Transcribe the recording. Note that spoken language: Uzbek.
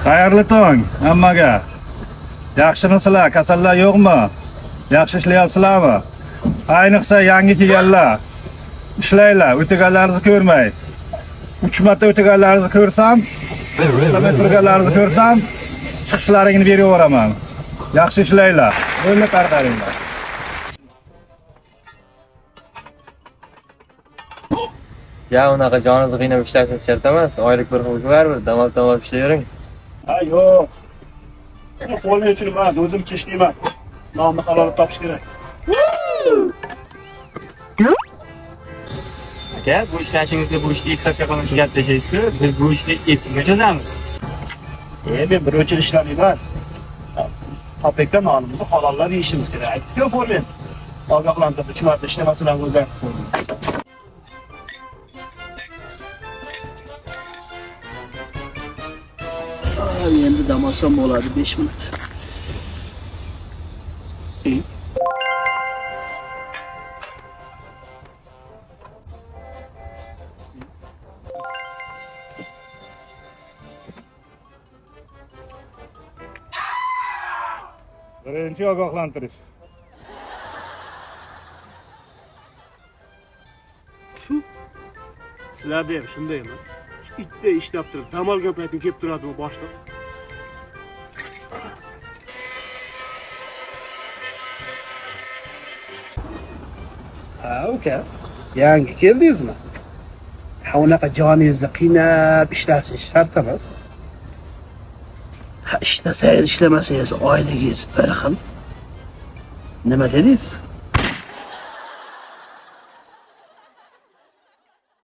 Xayrli tong hammaga. Yaxshimisizlar? Kasallar yo'qmi? Yaxshi ishlayapsizlarmi? Ayniqsa yangi kelganlar. Ishlanglar, o'taganlaringizni ko'rmay. 3 marta o'taganlaringizni ko'rsam, ishlamay turganlaringizni ko'rsam, chiqishlaringni berib yuboraman. Yaxshi ishlanglar. Bo'ldi, tarqalinglar. Ya unaqa joningizni qiynab ishlashingiz shart emas. Oylik bir xil baribir dam olib dam olib ishlayvering. Ha yo'q. Qo'lim uchun emas, o'zimcha ishlayman. Nonni halol topish kerak. Aka, bu ishlashingizda bu ishni hisobga qilinish gap tashlaysiz. Biz bu ishni epga chizamiz. Men bir uchun ishlamayman. Topayotgan nonimizni halollab yeyishimiz kerak. Aytdik-ku, Formen. Ogohlantirdi, 3 marta ishlamasalar o'zlari. Endi dam olsam bo'ladi 5 minut. Birinchi ogohlantirish. Sizlarda ham shundaymi? Itda ishlab turib, dam olgan payting kelib turadimi boshliq? Ha, uka. Yangi keldingizmi? Ha, unaqa joningizni qiynab ishlashingiz shart emas. Ha, ishlasangiz, ishlamasangiz oyligingiz bir xil. Nima dedingiz?